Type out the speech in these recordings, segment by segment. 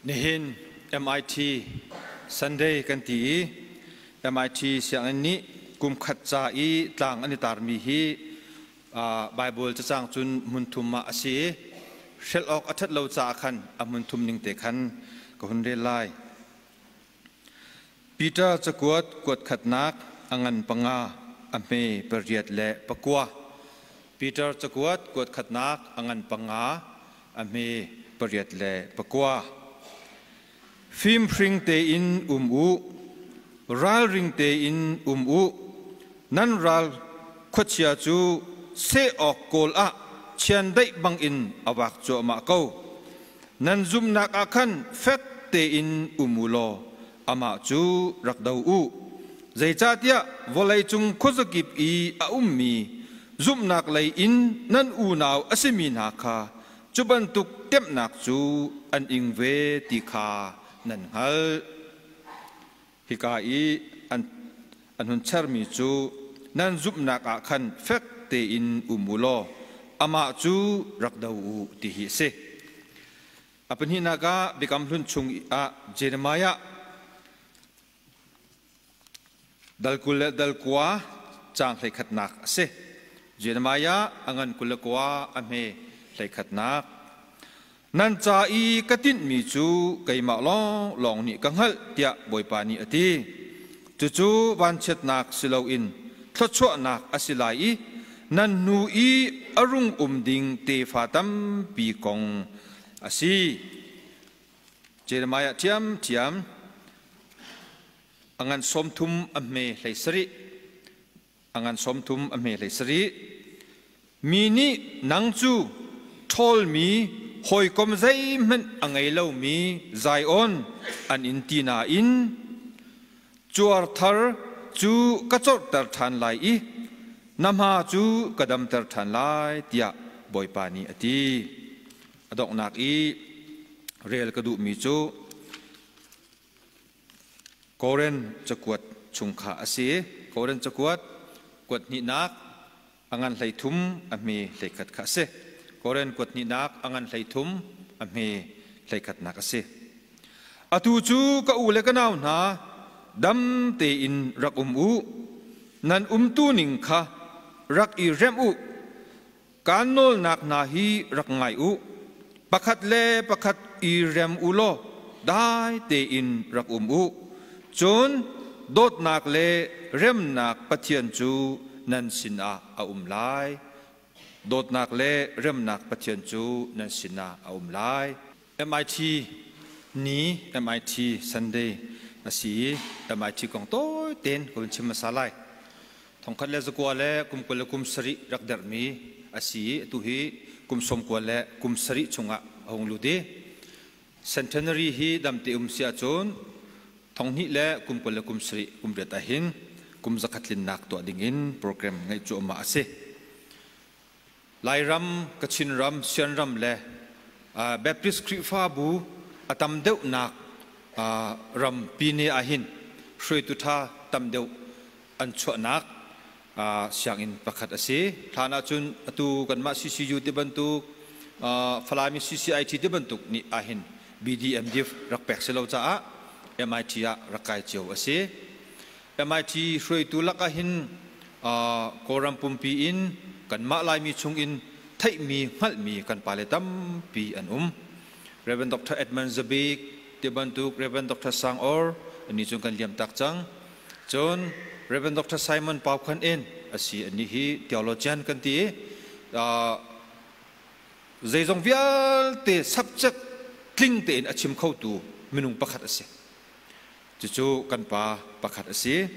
Nihin MIT Sunday kan ti i MIT sianginn nih kum khat ca i tlang an i tarmi hi Baibal cacang cun hmun thum ah a si i hrelh awk a ṭhat lo caah khan a hmun thum ning te khan ka hun rel lai. Peter cakuat kuat khatnak a ngan panga a hme pariat le pakua. Peter cakuat kuat khatnak a ngan panga a hme pariat le pakua. Fimhring tein um u, ralring tein um u, nan ral khuachia cu seh awk kawl ah chiandeih bangin a vak cuahmah ko. Nan zumhnak ah khan fek tein um u law amah cu rak do u. Zeicahtiah vawleicung khuazakip i a ummi zumhnak lei in nan unau a simi hna kha cu bantuk temhnak cu an ing ve ti kha nan hngalh. Hika i an, an hun chermi cu nan zumhnak ah khan fek tein um u law amah cu rak do u ti hi a si. A pahnihnak ah Biakam Hlun chung ah Jeremiah dal 20 le dal kua caang 11nak a si. Jeremiah a ngan 21 a hme 11nak. Nan ca i ka tinhmi cu keimah lawnglawng nih ka hngalh tiah Bawipa nih a ti. Cucu vanchiatnak si loin thluachuahnak a si lai i nan hnu i a rung um ding tefa tampi kong a si. Jeremiah ṭhiamṭhiam a ngan 30 a hme 17 a ngan 30 a hme 17. Mi nih nang cu ṭhawlmi hawikom zeihmanh a ngei lomi Zion an in ti nain cuar thar cu ka corhter ṭhan lai i na hma cu ka damter ṭhan lai tiah Bawipa nih a ti. A donghnak i rel ka duhmi cu Korin cakuat chung kha a si. Korin cakuat kuat hnihnak a ngan 13 a hme 11 kha a si. Korin kuat hnihnak a ngan 13 a hme 11nak a si. Atu cu ka u le ka nau hna, dam tein rak um u. Nan umtu ning kha rak i remh u. Kaan nawlnak hna hi rak ngai u. Pakhat le pakhat i rem u law dai tein rak um u. Cun dawtnak le remnak Pathian cu nan sinah a um lai. Dawtnak le remnak Pathian cu nan sinah a um lai. MIT ni MIT Sunday a si i MIT kong tawi tein ka vun chim hmasa lai. Thongkhat le zakua le kum 27 rak derhmi a si i atu hi kum 97 chungah a hung lut i centenary hi damte um si ahcun thonghnih le kum 27 kum riat ahhin kum zakhat tlinnak tuah dingin program ngeih cuahmah a si. Lairam, Kachin ram, Sianram le Baptist Khrihfabu a tam deuhnak ram pine ahhin hruaitu ṭha tam deuh an chuahnak sianginn pakhat a si. Hlan ahcun atu kanmah CCU ti bantuk, Falami CCIT ti bantuk nih ahhin BDMDF rak pek si lo caah MIT ah rak kai cio a si. MIT hruaitu lak ahhin Kawlram pumpi in kanmah Laimi chungin theihmi hngalhmi kan pale tampi an um. Rev. Dr. Edmund Zabik ti bantuk Rev. Dr. Sang Or ani cu kan liam tak cang. Cun Rev. Dr. Simon Pau Khan In a si ani hi theologian kan ti i zeizong vialte subject tling tein a chim khotu minung pakhat a si. Cucu kan pa pakhat a si.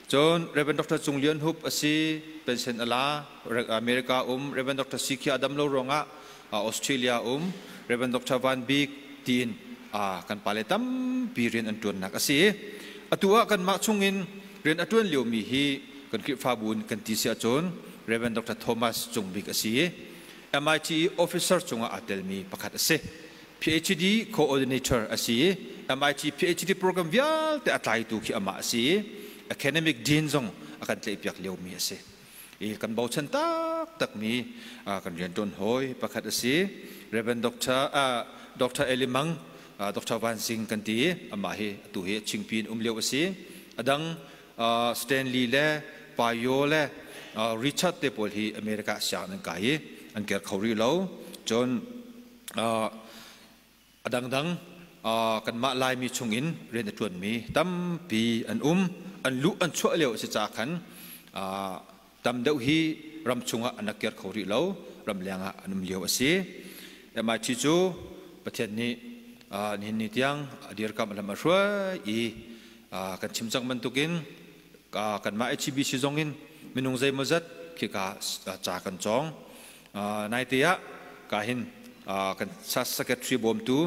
Cun Rev. Dr. Cung Lian Hup a si, pension a la, America um, Rev. Dr. Sikhia a dam lo ruangah Australia um, Rev. Dr. Van Bik tiin kan pale tampi rian an ṭuannak a si. Atu ah kanmah chungin rian a ṭuan liomi hi kan Khrihfabu in kan ti si ahcun Rev. Dr. Thomas Cung Bik a si. MIT officer cungah aa telmi pakhat a si. PhD coordinator a si i MIT PhD program vialte a tlaitu khi amah a si i academic dean zong a kan tlaihpiak liomi a si. I kan bochan taktakmi kan rianṭuan hawi pakhat a si. Reverend Dr. Dr. Eli Mang Dr. Van Sing kan ti i amah hi atu hi Chingpi in um lio a si. A dang Stanley le Payo le Richard te pawl hi America sianginn an kai i an ker kho rih lo. Cun a dangdang kanmah Laimi chungin rian a ṭuanmi tampi an um. An luh an chuah lio a si caah khan tam deuh hi ram chungah an rak kir kho rih lo, ramleng ah an um lio a si. MIT cu Pathian nih nihin ni tiang a dirkamh lam a hruai i kan chim cang bantukin kanmah HBC zong in minung zeimawzat khika ca kan cawng. Naite ah ka hin kan secretary bawmtu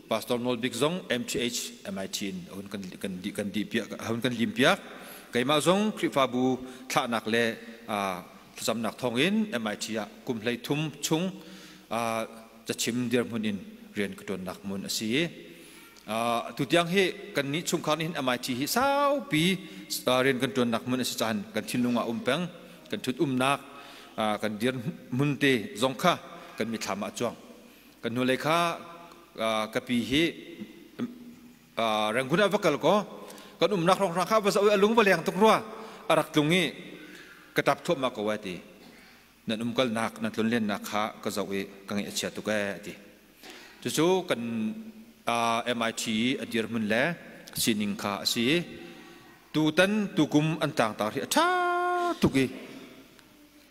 Pastor Nawl Bik zong MTH MIT in hun kan kan kan di piak hun kan lim piak. Keimah zong Khrihfabu thlahnak le thlacamnak thawngin MIT ah kum 13 chung cachim dirhmun in rian ka ṭuannak hmun a si. Tutiang hi kan nih chungkhar nih hin MIT hi saupi rian kan ṭuannak hmun a si cahan kan thinlung ah um peng. Kan ṭhut umnak kan dirhmun te zong kha kan mithlam ah cuang. Kan hnulei kha ka pi hi Rangoon ah va kal kaw kan umnak hrawnghrang kha va zoh i a lung va leng tuk rua a rak tlung i ka ṭap thuahmah ko ai ti. Nan umkalnak nan tlonlennak kha ka zoh i ka ngaih a chia tuk ee a ti. Cucu kan MIT i a dirhmun le sining kha a si i tutan tukum an tlangtar hi a ṭha tuk i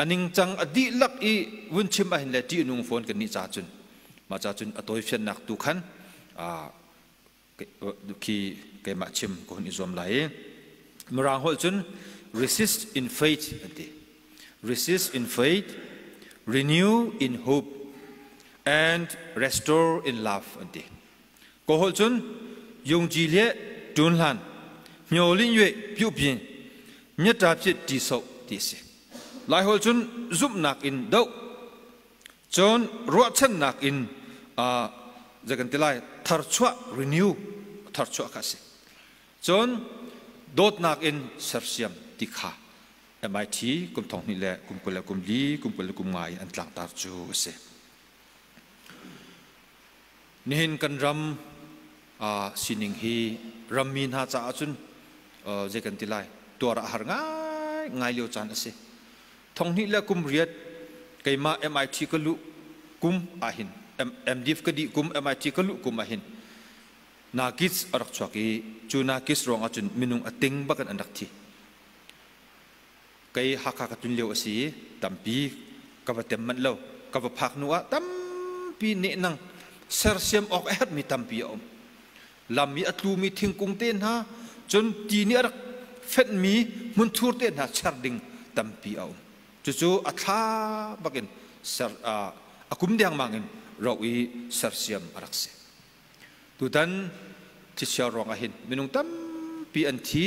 a ningcang a dihlak i vun chim ahhin le ṭih a nung fawn kan nih ca cun mah ca cun a tawifiannak tu khan khi keimah chim ka hun i zuam lai i Mirang holh cun resist in faith an ti. Resist in faith, renew in hope and restore in love an ti. Kaw holh cun yungji le ṭun hlan hmyo lin yue piu pin nyata phit ti so ti si. Lai holh cun zumhnak in doh cun ruahchannak in zei kan ti lai tharchuah renew tharchuah kha a si. Cun dawtnak in sersiam ti kha MIT kum thong hnih le kum 20 le kum li kum 20 le kum nga in an tlangtar cu a si. Nihin kan ram sining hi rammi hna caah cun zei kan ti lai tuar a har ngai ngai lio caan a si. Thonghnih le kum riat keimah MIT ka luh kum ahhin MDiv ka dih kum MIT ka luh kum ahhin Nakis a rak chuak i cu Nakis ruang ahcun minung a ting bak in an rak thi. Kei Hakha ka tlun lio a si i tampi ka va tem manh lo. Ka va phak hnu ah tampi nehnang sersiam awk a herhmi tampi a um. Lam i a tlumi thingkung te hna, cun ti nih a rak fenhmi hmunthur te hna cher ding tampi a um. Cucu a thla bakin ser a kum dengmang in ro i sersiam a rak si. Tutan thlichia ruangah hin minung tampi an thi.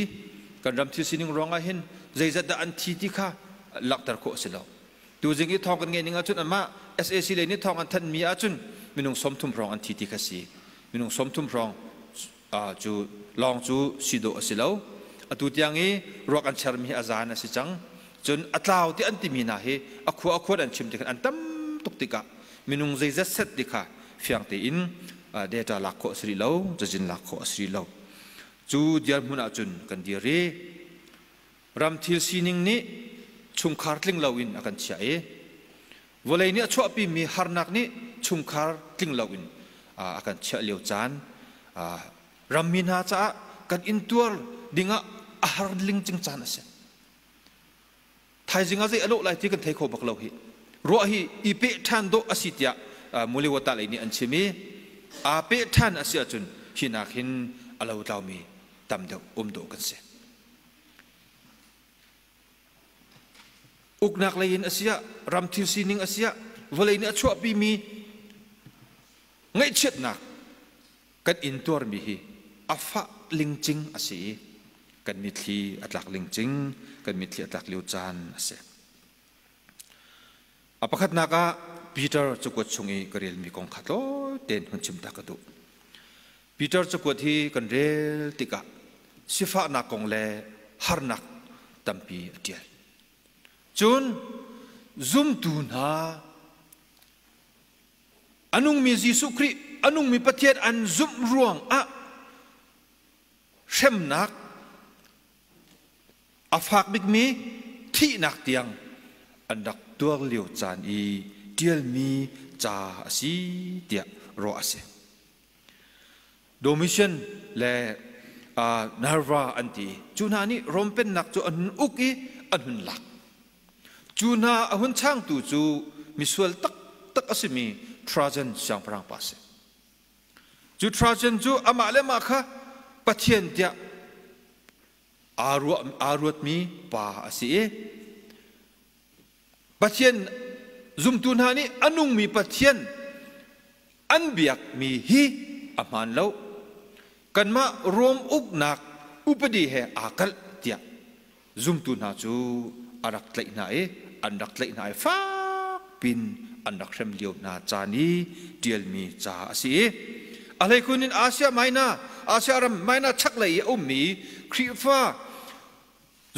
Kan ram thil sining ruangah hin zeizat dah an thi ti kha langhter khawh a si lo. Tuzing i thawng kan ngeih ning ahcun anmah SAC lei nih thawng an thanhmi ahcun minung 30 hrawng an thi ti kha si. Minung 30 hrawng cu lawng cu si dawh a si lo. Atu tiang i ruak an chermi hi a zan a si cang. Cun a tlau ti an timi hna hi a khua a khuat an chim tikhan an tam tuk tikah minung zeizat set ti kha fiang tein data lak khawh a si rih lo, cazin lak khawh a si rih lo. Cu dirhmun ahcun kan dir i ram thil sining nih chungkhar tling loin a kan chiah i vawlei nih a chuahpimi harnak nih chungkhar tling loin a kan chiah lio caan rammi hna caah kan intuar dingah a har lingcing caan a si. Thaizing ah zei a lawh lai ti kan thei kho bak lo hi. Ruah hi i peh ṭhan dawh a si tiah Muliwata lei nih an chim i aa peh ṭhan a si ahcun hi nak hin a lotlaumi tam deuh um dawh kan si. Uknak lei in a siah, ram thil sining a siah, vawlei nih a chuahpimi ngaihchiatnak kan intuarmi hi a fah lingcing a si i kan mitthli a tlak lingcing, kan mitthli a tlak lio caan a si. A pakhatnak ah Peter cakuat chung i ka relmi kong kha tlawi tein hun chim ta ka duh. Peter cakuat hi kan rel tikah sifahnak kong le harnak tampi a ṭial. Cun zumtu hna a nungmi Jesuh Khrih a nungmi Pathian an zumh ruangah hremnak a fak bikmi thihnak tiang an rak tuar lio caan i ṭialmi ca a si tiah ruah a si. Domitian le Nerva an ti. Cu hna nih Rom pennak cu an hun uk i an hun lak. Cu hna a hun changtu cu misual taktak a simi Trajan siangpahrang pa a si. Cu Trajan cu amah le mah kha Pathian tiah aa ruatmi pa a si i Pathian zumtu hna nih a nungmi Pathian an biakmi hi a hmaan lo. Kanmah Rom uknak upadi he aa kalh tiah zumtu hna cu a rak tlaih hna i an rak tlaih hna i fak pin an rak hrem lio hna caan i ṭialmi ca a si i a hleikhun in Asia Minor, Asia ram Minor chaklei i a ummi Khrihfa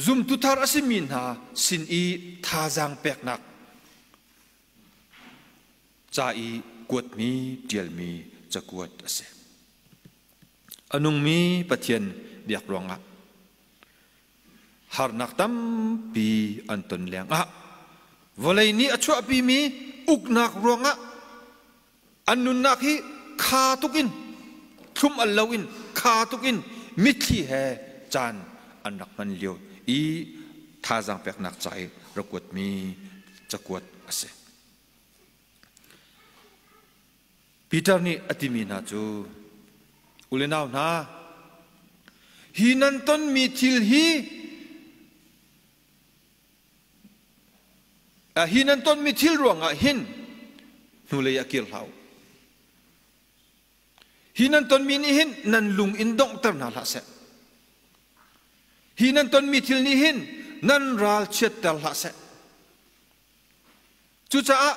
zumtu thar a simi hna sin i thazaang peknak ca i kuatmi ṭialmi cakuat a si. A nungmi Pathian biak ruangah harnak tampi an ton lengah vawlei nih a chuahpimi uknak ruangah an nunnak hi kha tuk in thlum al loin kha tuk in mitthli he caan an rak hman lio i thazaang peknak ca i rak kuatmi cakuat a si. Peter nih a timi hna cu u le nau hna hi nan tonmi thil hi hi nan tonmi thil ruangah hin hnulei ah kir hlah u. Hi nan tonmi nih hin nan lung in donghter hna hlah seh. Hi nan tonmi thil nih hin nan ral chiatter hlah seh. Cucaah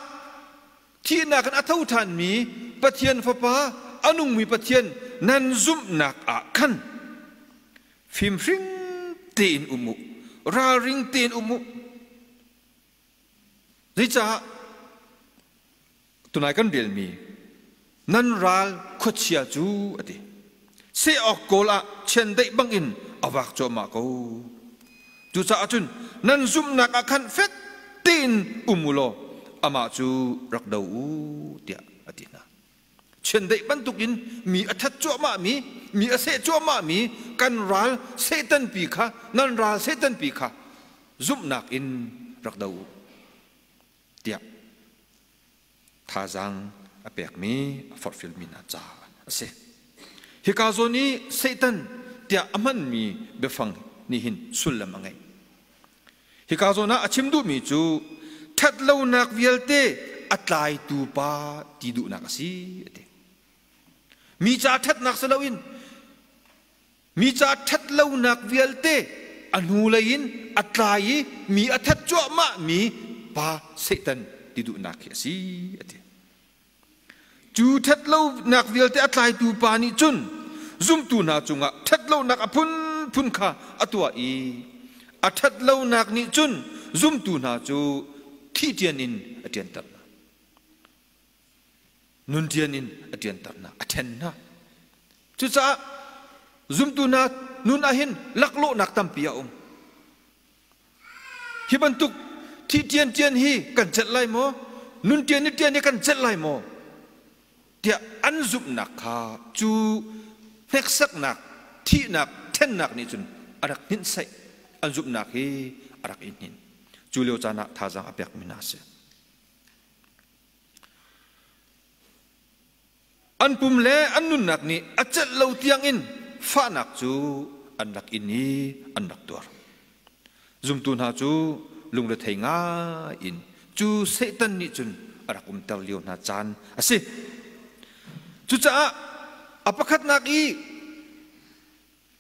thihnak in a tho ṭhanmi Pathian Fapa, a nungmi Pathian nan zumhnak ah khan fimhring tein um u, ralring tein um u. Zeicah tunai kan relmi nan ral khuachia cu a ti. Seh awk kawl ah chiandeih bangin a vak cuahmah ko. Cucaah cun nan zumhnak ah khan fek tein um u law amah cu rak do u tiah a ti hna. Chiandeih bantukin mi a that cuahmahmi, mi a seh cuahmahmi kan ral Satan pi kha, nan ral Satan pi kha zumhnak in rak do u tiah thazaang a pekmi a forhfialmi hna ca a si. Hika zawn i Satan tiah a hmanmi biafang nih hin sullam a ngeih. Hika zawn ah a chim duhmi cu ṭhatlonak vialte a tlaitu pa ti duhnak a si a ti. Mi ca ṭhatnak si loin Mi ca ṭhatlonak vialte a hnulei in a tlai i mi a that cuahmahmi pa Satan ti duhnak khi a si a ti. Cu ṭhatlonak vialte a tlaitu pa nih cun zumtu hna cungah ṭhatlonak a phunphun kha a tuah i a ṭhatlonak nih cun zumtu hna cu thih ṭian in a ṭianter hna. Nun ṭian in a ṭianter hna, a ṭhen hna. Cucaah zumtu hna nun ah hin laklawhnak tampi a um. Hi bantuk thi ṭian ṭian hi kan celh lai maw? Nun ṭian i ṭian hi kan celh lai maw? Tiah an zumhnak kha cu hneksaknak, thihnak, ṭhennak nih cun a rak hninhsaih. An zumhnak hi a rak i hnin. Cu lio caan ah thazaang a pekmi hna a si. An pum le an nunnak nih a celh lo tiangin fahnak cu an rak in i an rak tuar. Zumtu hna cu lungrethei ngai in cu Satan nih cun a rak umter lio hna caan a si. Cucaah a pakhatnak i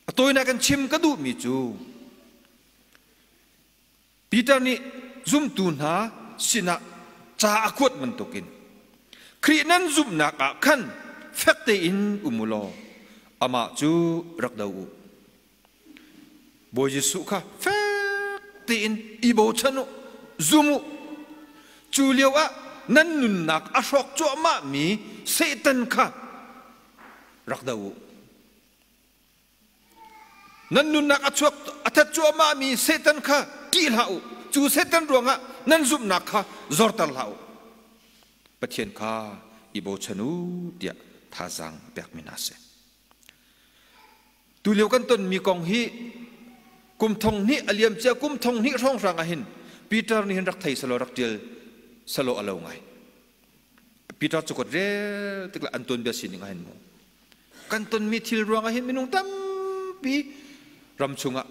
a tawinak in chim ka duhmi cu Peter nih zumtu hna sinah ca a kuat bantukin Khrih nan zumhnak ah khan fek tein um u law amah cu rak do u. Bawi Jesuh kha fek tein i bochan u, zum u. Cu lio ah nan nunnak a hrawk cuahmahmi Satan kha Rak do u. Nan nunnak a chuak a that cuahmahmi Satan kha ṭih hlah u. Cu Satan ruangah nan zumhnak kha zorter hlah u. Pathian kha i bochan u tiah thazaang a pekmi hna a si. Tulio kan tonmi kong hi kum thong hnih a liam cia kum thong hnih hrawnghrang ah hin Peter nih hin rak thei selaw rak ṭial selaw a lo ngai. Peter cakuat rel tik le an tuanbia sining ah hin mu kan tonmi thil ruangah hin minung tampi ram chungah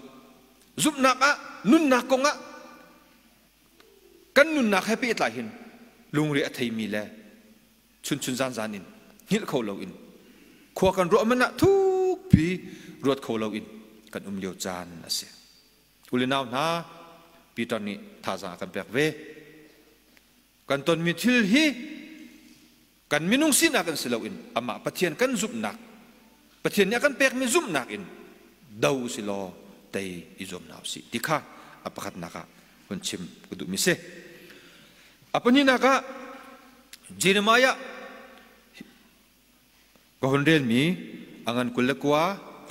zumhnak ah nunnak kongah kan nunnak he pehtlai hin lungre a theimi le chunchun zanzan in hngilh kho loin khua kan ruah man ah thukpi ruat kho loin kan um lio caan a si. Ulenau hna, Peter nih thazaang a kan pek ve. Kan tonmi thil hi kan minung sinak in si loin amah Pathian kan zumhnak, Pathian nih a kan pekmi zumhnak in do si law tei i zuam hna usih ti kha a pakhatnak ah hun chim ka duhmi si. A pahnihnak ah Jeremiah ka hun relmi a ngan 29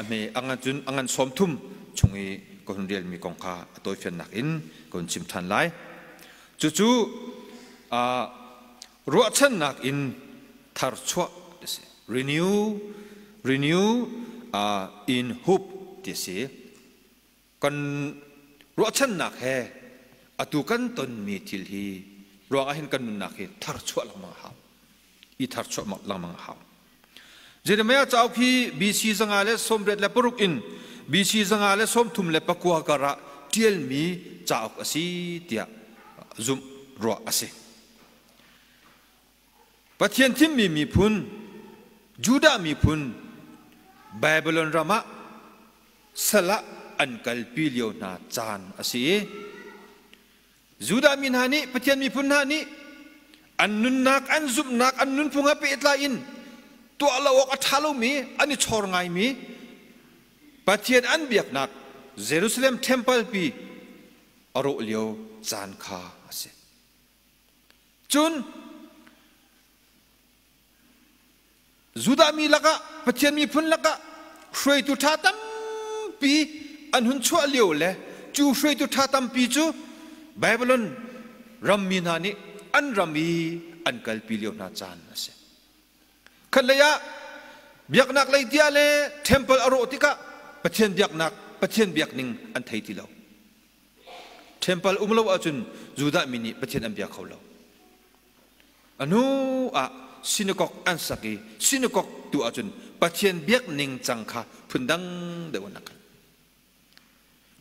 a hme a ngan cun a ngan 30 chung i ka hun relmi kong kha a tawifiannak in ka hun chim ṭhan lai. Cucu ruahchannak in tharchuah ti si. Renew, renew in hope ti si. Kan ruahchannak he atu kan tonmi thil hi ruangah hin kan nunnak hi tharchuah lengmang a hau. I tharchuah lengmang a hau. Jeremiah cauk hi BC 186 in BC 139 kar ah ṭialmi cauk a si tiah zumh ruah a si. Pathian thimmi miphun, Judah miphun Babylon ram ah sal ah an kalpi lio hna caan a si i Judah mi hna nih Pathian miphun hna nih an nunnak, an zumhnak, an nunphung he pehtlai in tuah lo awk a ṭha lomi, an i chor ngaimi Pathian an biaknak Jerusalem temple pi a rawh lio caan kha a si. Cun Judah mi lakah Pathian miphun lakah hruaitu ṭha tampi an hun chuah lio le cu hruaitu ṭha tampi cu Babylon rammi hna nih an ram i an kalpi lio hna caan a si. Khatlei ah biaknak lei tiah le temple a rawh tikah Pathian biaknak Pathian biakning an thei ti lo. Temple um lo ahcun Judah mi nih Pathian an bia kho lo. A hnu ah synagogue an sak i synagogue tu ahcun Pathian biak ning cang kha phundang deuh an rak.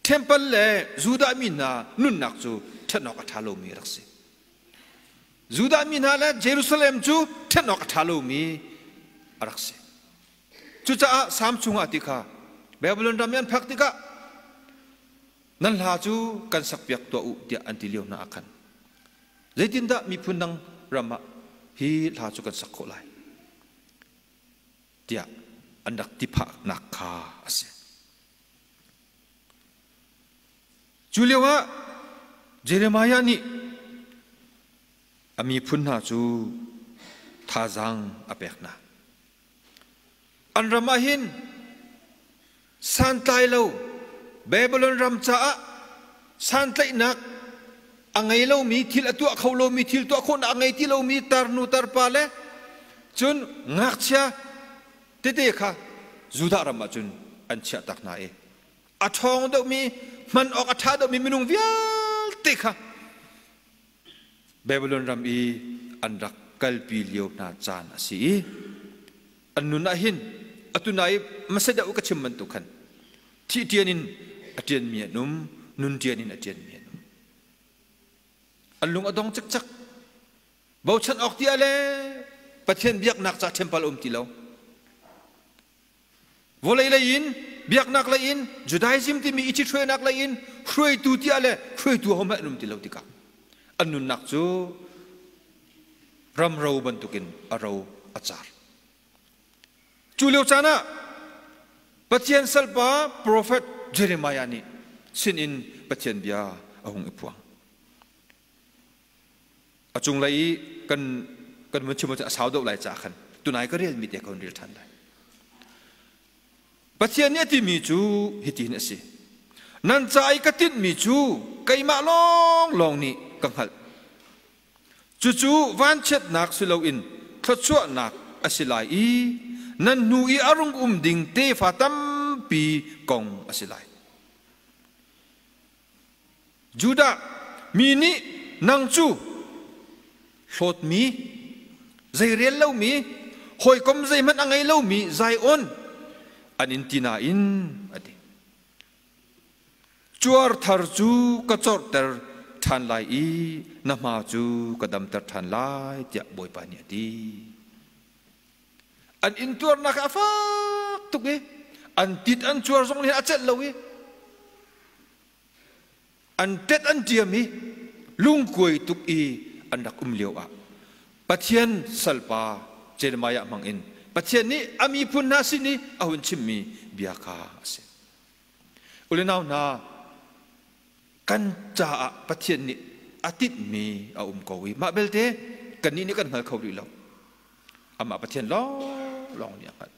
Temple le Judah mi hna nunnak cu ṭhen awk a ṭha lomi a rak si. Judah mi hna le Jerusalem cu ṭhen awk a ṭha lomi a rak si. Cucaah Salm chungah ti kha Babylon ram i an phak tikah nan hla cu kan sakpiak tuah u tiah an ti lio hna ah khan zeitindah miphun dang ram ah hi hla cu kan sak khawh lai tiah an rak ti phahnak kha a si. Cu lioah Jeremiah nih a miphun hna cu thazaang a pek hna. An ram ah hin santlai lo Babylon ram caah santlaihnak a ngei lomi thil a tuah kho lomi thil tuah khawhnak a ngei ti lomi tarnu tarpa le cun ngakchia tete kha Judah ram ah cun an chiah tak hna i a ṭhawng deuhmi hman awk a ṭha deuhmi minung vialte kha Babylon ram i an rak kalpi lio hna caan a si i an nun ah hin atu nai hmasa deuh ka chim bantuk khan thih ṭian in a ṭianmi an um, nun ṭian in a ṭianmi an um. An lung a dong cikcak. Bochan awk tiah le Pathian biaknak ca temple um ti lo. Vawlei lei in, biaknak lei in, Judaism timi i ṭhithruainak lei in hruaitu tiah le hruaitu hohmanh an um ti lo tikah an nunnak cu ramro bantukin a ro a car. Cu lio caan ah Pathian salpa profet Jeremiah nih sinin Pathian bia a hung i phuang. A cunglei i kan kan vun chim a sau deuh lai caah khan tunai ka relmi te ka hun rel ṭhan lai. Pathian nih a timi cu hitin a si. Nan ca i ka tinhmi cu keimah lawnglawng nih ka hngalh. Cucu vanchiatnak si loin thluachuahnak a si lai i nan hnu i a rung um ding tefa tampi kong a si lai. Judah mi nih nang cu hlawtmi, zeirel lomi, hawikom zeihmanh a ngei lomi Zion an in ti nain a ti. Cuar thar cu ka corhter ṭhan lai i na hma cu ka damter ṭhan lai tiah Bawipa nih a ti. An intuarnak a fak tuk i an tit an cuar zong nih a celh lo i an tet an ṭiam i lungkuai tuk i an rak um lio ah Pathian salpa Jeremiah hmang in Pathian nih a miphun hna sin i a hun chimmi bia kha a si. Ulenau hna, kan caah Pathian nih a tinhmi a um ko i mah belte kannih nih kan hngal kho rih lo. Amah Pathian lawnglawng nih a hngalh.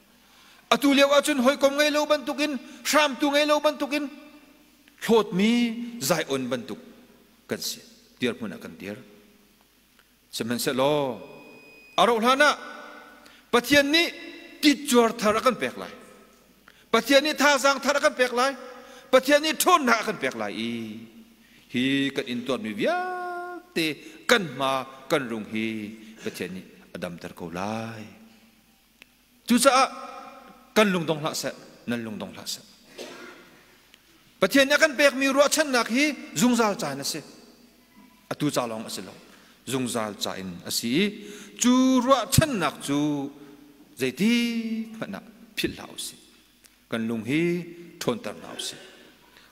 Atu lio ahcun hawikom ngei lo bantukin, hramtu ngei lo bantukin, hlawtmi Zion bantuk kan si. Dirhmun ah kan dir. Sihmanhsehlaw a rauh hlan ah Pathian nih titcuar thar a kan pek lai. Pathian nih thazaang thar a kan pek lai. Pathian nih ṭhawnnak a kan pek lai i hi kan intuarmi vialte kan hma kan rung hi Pathian nih a damter ko lai. Cucaah kan lungdong hlah seh, nan lungdong hlah seh. Pathian nih a kan pekmi ruahchannak hi zungzal ca in a si. Atu ca lawng a si lo. Zungzal ca in a si i cu ruahchannak cu zeitik hmanh ah philh hlah u sih. Kan lung hi ṭhawnter hna u sih.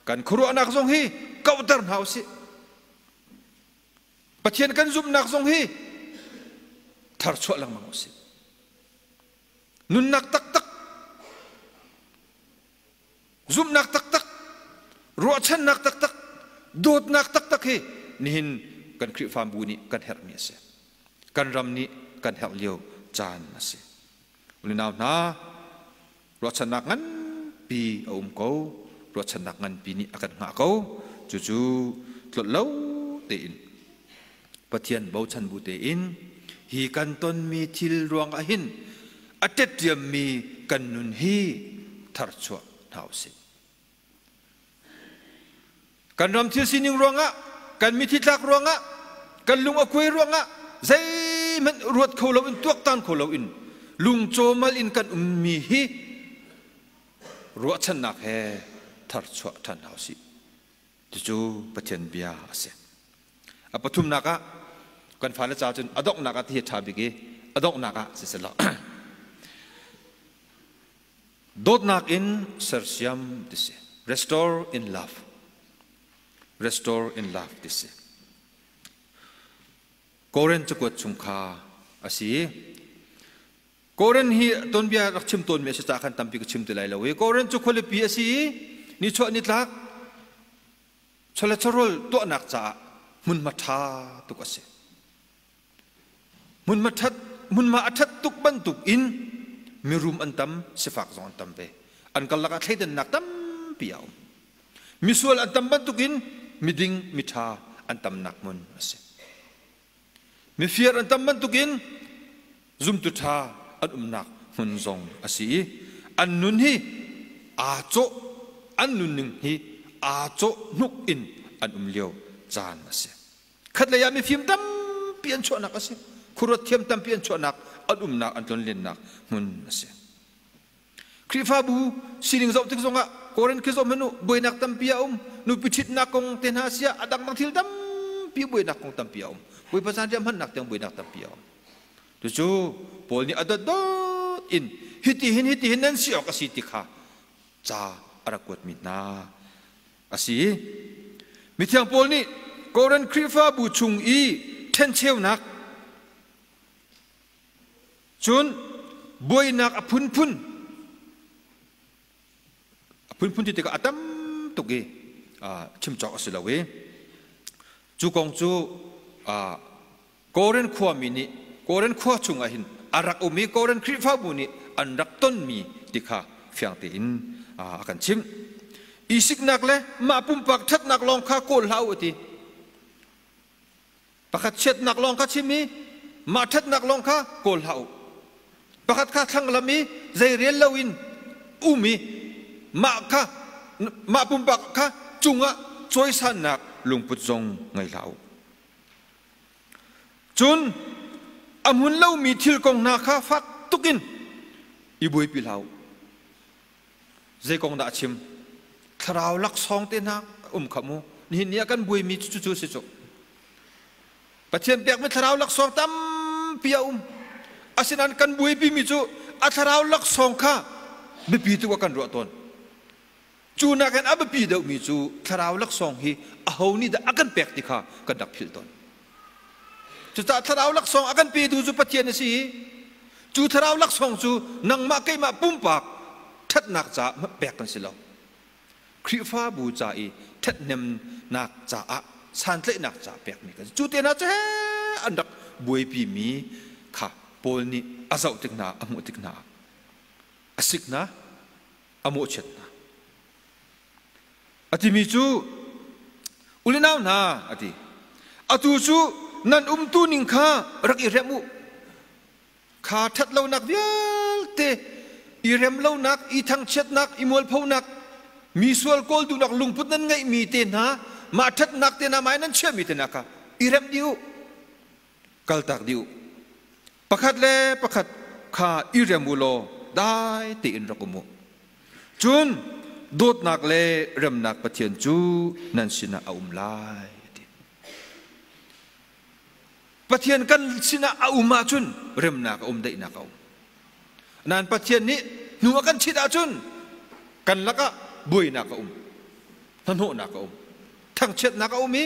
Kan khuaruahnak zong hi kauhter hna u sih. Pathian kan zumhnak zong hi tharchuah lengmang u sih. Nunnak taktak, zumhnak taktak, ruahchannak taktak, dawtnak taktak hi nihin kan Khrihfabu nih kan herhmi a si. Kan ram nih kan herh lio caan a si. Unau hna, ruahchannak nganpi a um ko. Ruahchannak nganpi nih a kan hngah ko. Cucu tlolh lo tein Pathian bochan bu tein hi kan tonmi thil ruang ah hin a ṭetṭiammi kan nun hi tharchuah hna usih. Kan ram thil sining ruangah, kan mithi tlak ruangah, kan lung a kuai ruangah zeihmanh ruat kho loin tuaktan kho loin lungcawmal in kan ummi hi ruahchannak he tharchuah ṭhan hna usih. Cucu Pathian bia a si. A pathumnak ah kan fale ca cun a donghnak ah ti hi a ṭha bik i a donghnak ah siselaw Dawtnak in sersiam ti si. Restore in love. Restore in love ti si. Korin cakuat chung kha a si. Korin hi tonbia rak chim tawnmi a si caah khan tampi ka chim ti lai lo i Korin cu khualipi a si i nichuah nitlak chawlet tuahnak caah hmunhma ṭha tuk a si. Hmunhma ṭhat hmunhma a ṭhat tuk bantuk in mirum an tam, sifak zong an tam ve. An karlak ah thleidannak tampi a um. Misual an tam bantukin miding, miṭha an tamnak hmun a si. Mifir an tam bantukin zumtu ṭha an umnak hmun zong a si i an nun hi aa cawh an nunning hi aa cawh hnuk in an um lio caan a si. Khatlei ah mifim tampi an chuahnak a si. Khuaruat thiam tampi an chuahnak, an umnak, an tlonlennak hmun a si. Khrihfabu sining zoh tik zongah Korin khi zoh hmanh u, buainak tampi a um. Nupi ṭhitnak kong te hna siah a dangdang thil tampi buainak kong tampi a um. Bawipa caan riah hmannak tiang buainak tampi a um. Cucu Paul nih a dotdot in hitihin hitihin nan si awk a si ti kha ca a rak kuatmi hna a si. Mithiang Paul nih Korin Khrihfabu chung i ṭhencheunak cun buainak a phunphun a phunphun ti tikah a tam tuk i chim cawk a si lo i cu kong cu Korin khuami nih Korin khua chungah hin a rak um i Korin Khrihfabu nih an rak tonmi ti kha fiang tein a kan chimh. I siknak le mah pumpak ṭhatnak lawng kha kawl hlah u a ti. Pakhat chiatnak lawng kha chim i mah ṭhatnak lawng kha kawl hlah u. Pakhat kha thlanglam i zei rel loin um i mah kha mah pumpak kha cungah cawisannak lungput zong ngei hlah u. Cun a hmun lomi thil kong hna kha fak tukin i buaipi hlah u. Zei kong dah a chim? Thlarau laksawng te hna um kha mu. Nihin ni ah kan buaimi cu cucu a si cu. Pathian pekmi thlarau laksawng tampi a um. Asinain kan buaipimi cu a thlarau laksawng kha biapi tuk ah kan ruah tawn. Cu nakin a biapi deuhmi cu thlarau laksawng hi aho nih dah a kan pek ti kha kan rak philh tawn. Cucaah thlarau laksawng a kan petu cu Pathian a si i cu thlarau laksawng cu nangmah keimah pumpak ṭhatnak caah pek kan si lo. Khrihfabu ca i ṭhathnemnak caah santlaihnak caah pekmi kan si. Cu te hna cu he an rak buaipimi kha Paul nih a zoh tik hna, a hmuh tik hna ah a sik hna, a mawhchiat hna. A timi cu ulenau hna a ti. Atu cu nan umtu ning kha rak i remh u. Kha ṭhatlonak vialte i remlonak, i thangchiatnak, i mualphonak, mi sual kawl duhnak lungput nan ngeihmi te hna, mah ṭhatnak te hna mah nan chiahmi te hna kha i remh dih u. Kaltak dih u. Pakhat le pakhat kha i rem u law dai tein rak um u. Cun dawtnak le remnak Pathian cu nan sinah a um lai a ti. Pathian kan sinah a um ahcun remnak a um, daihnak a um. Nain Pathian nih hnu a kan chit ahcun kan lakah buainak a um, hnahnawhnak a um, thangchiatnak a um i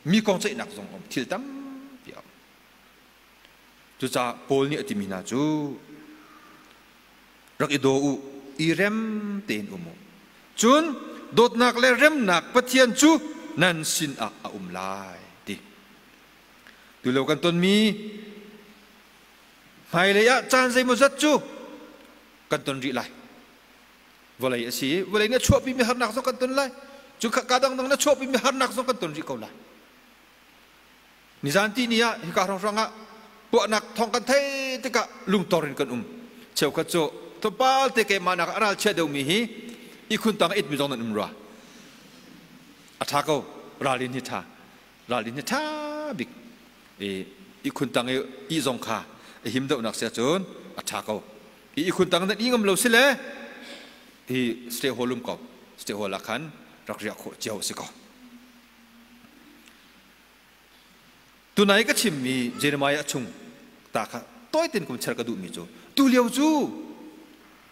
mi kong ceihnak zong a um, thil tampi a um. Cucaah Paul nih a timi hna cu rak i daw u, i rem tein um u. Cun dawtnak le remnak Pathian cu nan sinah a um lai ti. Tulo kan tonmi hmailei ah caan zeimawzat cu kan ton rih lai. Vawlei a si i vawlei nih a chuahpimi harnak zong kan ton lai. Cu ka dangdang na chuahpimi harnak zong kan ton rih ko lai. Nizan ti ni ah hika hrawnghrang ah puahnak thawng kan thei tikah lungtor in kan um. Cheukhat cu tlawmpal te keimah nak a ralchia deuhmi hi ihkhun tang a itmi zong nan um rua. A ṭha ko. Ralrin hi ṭha. Ralrin hi ṭha bik. I ihkhun tang i ih zong kha a him deuhnak si ahcun a ṭha ko. I ihkhun tang nan ih ngam lo si le hi stay hall um ko. Stay hall ah khan rak riah khawh cio a si ko. Tunai ka chimmi Jeremiah chung ta kha tawitein kum cher ka duhmi cu tulio cu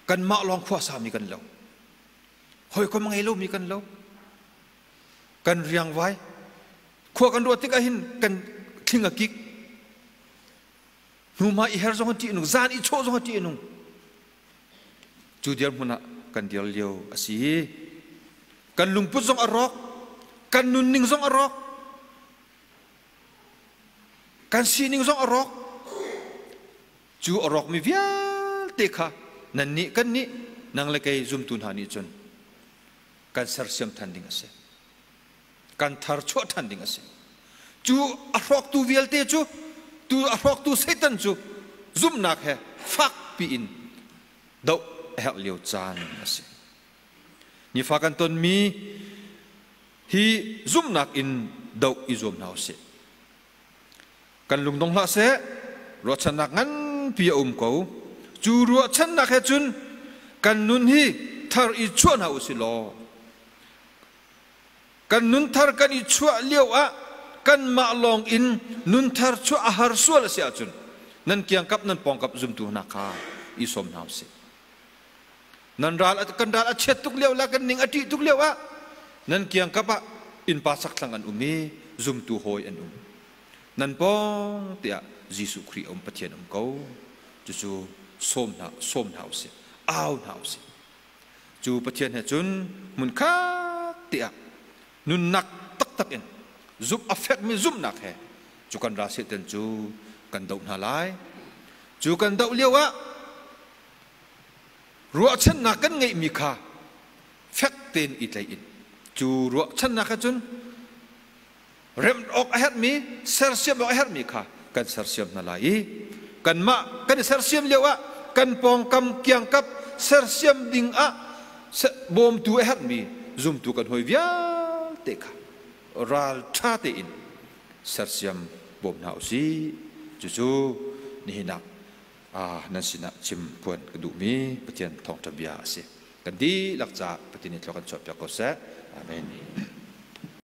kanmah lawng khuasami kan lo. Hawikom ngei lomi kan lo. Kan riangvai. Khua kan ruah tik ahhin kan thling a kik. Hnuhma i her zong a ṭih a nung, zan i chawh zong a ṭih a nung. Cu dirhmun ah kan dir lio a si. Kan lungput zong a rawk, kan nunning zong a rawk, kan sining zong a rawk. Cu a rawkmi vialte kha nannih kannih nang le kei zumtu hna nih cun kan sersiam than ding a si. Kan tharchuah ṭhan ding a si. Cu a hrawktu vialte cu, tu a hrawktu Satan cu zumhnak he fakpi in doh a herh lio caan a si. Nifa kan tonmi hi zumhnak in doh i zuam hna usih. Kan lungdong hlah seh, ruahchannak nganpi a um ko. Cu ruahchannak he cun kan nun hi thar i chuah hna usih law Kan nunthar kan i chuah lio ah kanmah lawng in nunthar chuah a har sual a si ahcun nan kiangkap nan pawngkap zumtu hna kha i sawm hna usih. Nan ral kan ral a chiat tuk lio le kan ning a ṭih tuk lio ah nan kiangkap ah innpa sakthlang an um i zumtu hawi an um. Nan pawng tiah Jesuh Khrih a um Pathian um ko. Cucu sawm hna sawm hna usih. Au hna usih. Cu Pathian he cun hmunkhat te ah nunnak taktak in zumh a fekmi zumhnak he cu kan ral Satan cu kan doh hna lai. Cu kan doh lio ah Ruahchannak kan ngeihmi kha fek tein i tlaih in cu ruahchannak ah cun remh awk a herhmi, sersiam awk a herhmi kha kan sersiam hna lai i kanmah kan i sersiam lio ah kan pawngkam kiangkap sersiam ding ah bawmtu a herhmi zumtu kan hawi vialte kha ral ṭha tein sersiam bawm hna usih. Cucu nihin ah nan sinah chim phuan ka duhmi Pathian thawngṭha bia a si. Kan dihlak caah Pathian nih thlua kan chuahpiak ko seh. Amen.